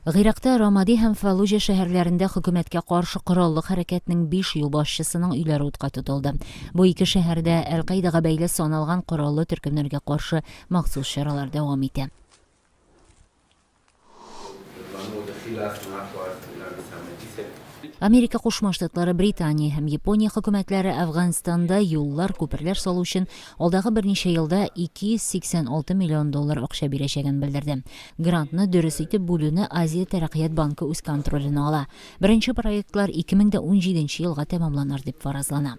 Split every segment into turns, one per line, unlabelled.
Гыйракта Рамади һәм Фаллуҗа шәһәрләрендә хөкүмәткә каршы кораллы хәрәкәтнең биш юлбашчысының өйләре утка тотылды. Бу ике шәһәрдә Әл-Каидага бәйле саналган кораллы төркемнәргә каршы махсус чаралар дәвам итә. Америка Кушма Штатлары, Британия һәм Япония хөкүмәтләре Әфганстанда юллар, күперләр салу өчен алдагы берничә елда 286 миллион доллар акча бирәчәген белдерде. Грантны дөрес итеп бүлүне Азия тәрәккыять банкы үз контроленә ала. Беренче проектлар 2017 елга тәмамланыр дип фаразлана.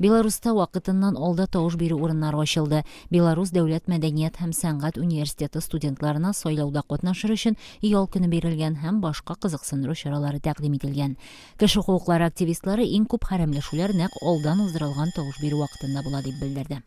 Беларуста вакытыннан алда тавыш бирү урыннары ачылды. Беларус дәүләт мәдәният һәм сәнгать университеты студентларына сайлауда катнашыр өчен ял көне бирелгән һәм башка кызыксындыру чаралары тәкъдим ителгән. Кеше хокуклары активистлары иң күп хәрәмләшүләр нәкъ алдан уздырылган тавыш бирү вакытында була дип белдерде.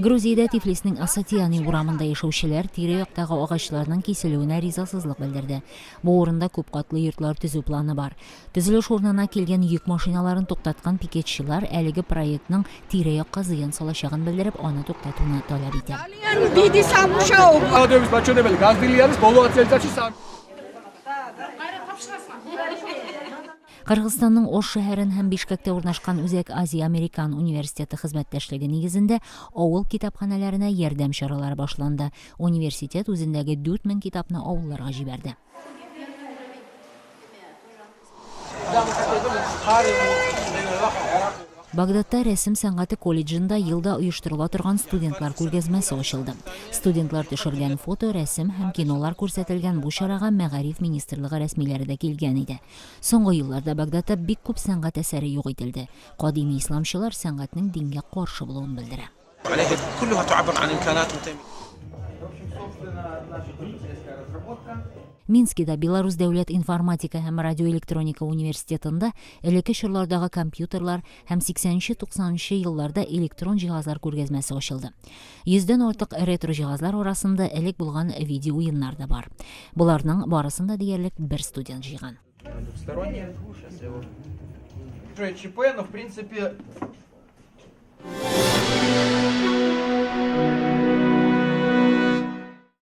Грузиядә Тифлиснең Асатиани урамында яшәүчеләр тирә-яктагы агачларның киселүенә ризасызлык белдерде. Бу урында күпкатлы йортлар төзү планы бар. Төзелеш урынына килгән йөк машиналарын туктаткан пикетчылар әлеге проектның тирә-якка зыян салачагын белдереп, аны туктатуны таләп итә. Кыргызстанның Ош шәһәрен һәм Бишкәктә урнашкан Үзәк Азия Американ университеты хезмәттәшлеге нигезендә авыл китапханәләренә ярдәм чаралары башланды. Университет үзендәге 4000 китапны авылларга җибәрде. Багдадта рәсем сәнгате колледжында елда оештырыла торган студентлар күргәзмәсе ачылды. Студентлар төшергән фото, рәсем һәм кинолар күрсәтелгән бу чарага мәгариф министрлыгы рәсмиләре дә килгән иде. Соңгы елларда Багдадта бик күп сәнгать әсәре юк ителде. Кадими исламчылар сәнгатьнең дингә каршы булуын белдерә. Минскида Беларус дәүләт информатика һәм радиоэлектроника университетында элекке чорлардагы компьютерлар һәм 80 нче-90 нчы елларда электрон җиһазлар күргәзмәсе ачылды. Йөздән артык ретро җиһазлар арасында элек булган видеоуеннар да бар. Боларның барысын да диярлек бер студент җыйган.
Двухсторонняя. Сейчас я его... ЧП, но в принципе...